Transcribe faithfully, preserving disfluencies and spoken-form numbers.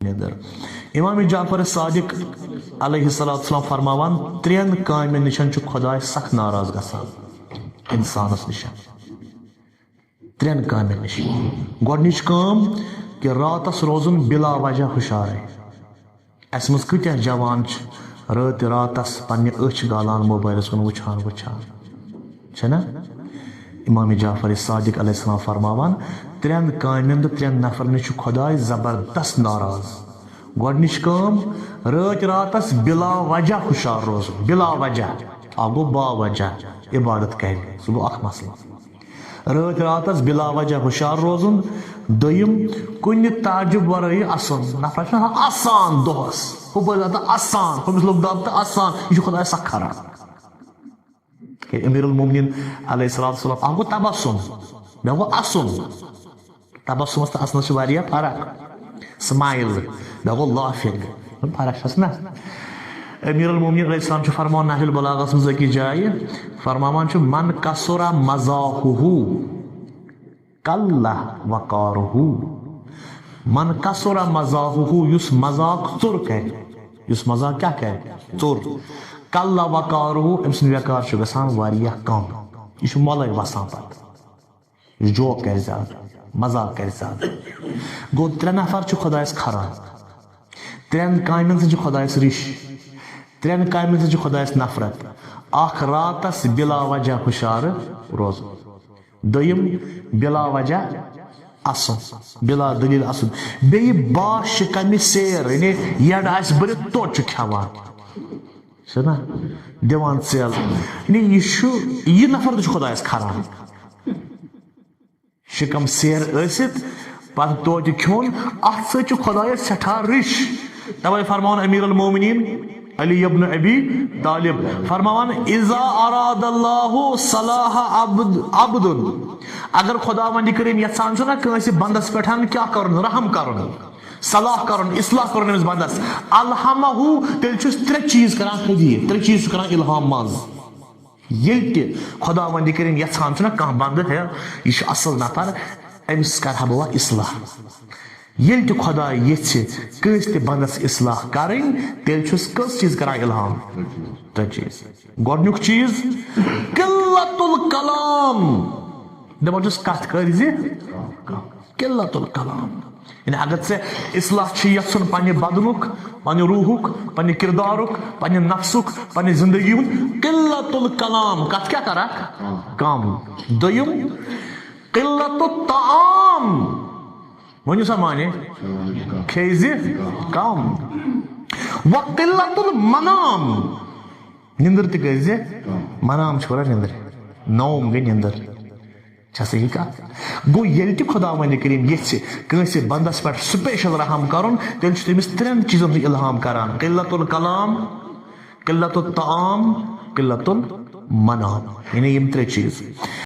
نیٚدٕر۔ امام جعفر صادق علیہ الصلوۃ والسلام فرماوان، ترٛٮ۪ن کامٮ۪ن نِش چھُ خۄداے سخ ناراض گژھان انسانس نِش۔ ترٛٮ۪ن کامٮ۪ن نِش۔ گۄڈٕنِچ کٲم کہِ راتس روزُن بلا وجہ ہُشارے۔ اسہِ منٛز کۭتیاہ جوان چھِ رٲتۍ راتس پننہِ أچھ گالان موبایلس کُن وٕچھان وٕچھان، چھِنہ؟ امام جعفر صادق علیہ السلام فرماوان، ترٛٮ۪ن کامٮ۪ن تہٕ ترٛٮ۪ن نفرن نِش چھُ خۄداے زبردست ناراض۔ گۄڈٕنِچ کٲم، رٲتۍ راتس بلا وجہ ہُشار روزُن، بلا وجہ۔ اکھ گوٚو با وجہ عبادت کرِ، سُہ گوٚو اکھ مسلہٕ۔ رٲتۍ راتس بلا وجہ ہُشار روزُن۔ دوٚیِم، کُنہِ تعجب ورٲے اسُن۔ نفرس چھُ آسان اسان دۄہس، ہُپٲرۍ دب تہٕ اسان، ہُمِس لوٚگ دب تہٕ اسان، یہِ چھُ خۄدایس سخ کھران۔ کہ امیر المومنین علیہ الصلوۃ والسلام، اکھ گوٚو تبسم، بیٚیہِ گوٚو اسُن۔ تبسمس تہٕ اسنس چھِ واریاہ فرق۔ سمایل، بیٚیہِ گوٚو لافنگ، فرق چھس نا؟ امیر المومنین علیہ السلام چھُ فرماوان نہج البلاغس منٛز أکِس جایہِ، فرماوان چھُ، من کثر مزاحہ قل وقارہ۔ من کثر مزاحہ، یُس مذاق ژوٚر کرِ، یُس مذاق کیٛاہ کرِ؟ ژوٚر۔ قل وقارہ، أمۍ سُنٛد وقار چھُ گژھان واریاہ کم، یہِ چھُ مۄلے وسان پتہٕ۔ یُس جوک کرِ زیادٕ، مذاق کرِ زیادٕ۔ گوٚو، ترٛےٚ نفر چھِ خۄدایس کھران۔ ترٛٮ۪ن کامٮ۪ن سۭتۍ چھِ خۄدایس رِش۔ ترٛٮ۪ن کامٮ۪ن سۭتۍ چھِ خۄدایس نفرت۔ اکھ، راتس بلا وجہ ہُشارٕ روزُن۔ دوٚیِم، بلا وجہ اسُن، بلا دلیل اسُن۔ بیٚیہِ با شکمہِ سیر، یعنی یڈ آسہِ بٔرِتھ، توتہِ چھُ کھٮ۪وان۔ چھُنہ؟ دِوان ژیل۔ یعنی یہِ چھُ، یہِ نفر تہِ چھُ خۄدایس کھران۔ شکم سیر ٲسِتھ، پتہٕ توتہِ کھیوٚن، اتھ سۭتۍ چھُ خۄدایس سٮ۪ٹھاہ رِش۔ توے فرماوان امیر المومنین علی ابن ابی طالب، فرماوان، اذا اراد اللہ صلاح عبد، عبد، اگر خۄداوند کریم یژھان چھُ نا کٲنٛسہِ بندس پٮ۪ٹھ کیٛاہ کرُن، رحم کرُن، صلاح کرُن، اصلاح کرُن أمِس بندس، الہمہ، تیٚلہِ چھُس ترٛےٚ چیٖز کران ہدیہ، ترٛےٚ چیٖز چھُ کران الہام منٛز۔ ییٚلہِ تہِ خۄداوندِ کریم یژھان چھُنہ کانٛہہ بندٕ، ہے، یہِ چھُ اصل نفر، أمِس کرٕ ہا بہٕ وۄنۍ اصلاح۔ ییٚلہِ تہِ خۄداے یژھِ کٲنٛسہِ تہِ بندس اصلاح کرٕنۍ، تیٚلہِ چھُس کٔژ چیٖز کران الہام؟ ترٛےٚ چیٖز۔ گۄڈٕنیُک چیٖز، قلت الکلام۔ دپان چھُس کتھ کٔرۍ زِ قلت الکلام۔ یعنی اگر ژےٚ اصلاح چھُ یژھُن پننہِ بدنُک، پننہِ روحُک، پننہِ کردارُک، پننہِ نفسُک، پننہِ زندگی ہُنٛد، قلت الکلام، کتھ کیٛاہ کرکھ؟ کم۔ دوٚیِم، قلت الطعام، ؤنِو سا معنی، کھیٚیہِ زِ کم۔ وقلت المنام، نِندٕر تہِ کٔرۍ زِ، منام چھُ ونان نِندٕر، نوم گٔے نِندٕر۔ چھا صحیح کتھ؟ گوٚو، ییٚلہِ تہِ خۄداوندِ کریم یژھِ کٲنٛسہِ بندس پٮ۪ٹھ special رحم کرُن، تیٚلہِ چھُ تٔمِس ترٛٮ۪ن چیٖزن ہُنٛد الہام کران، قلت الکلام، قلت الطعام، قلت المنام، یعنی یِم ترٛےٚ چیٖز۔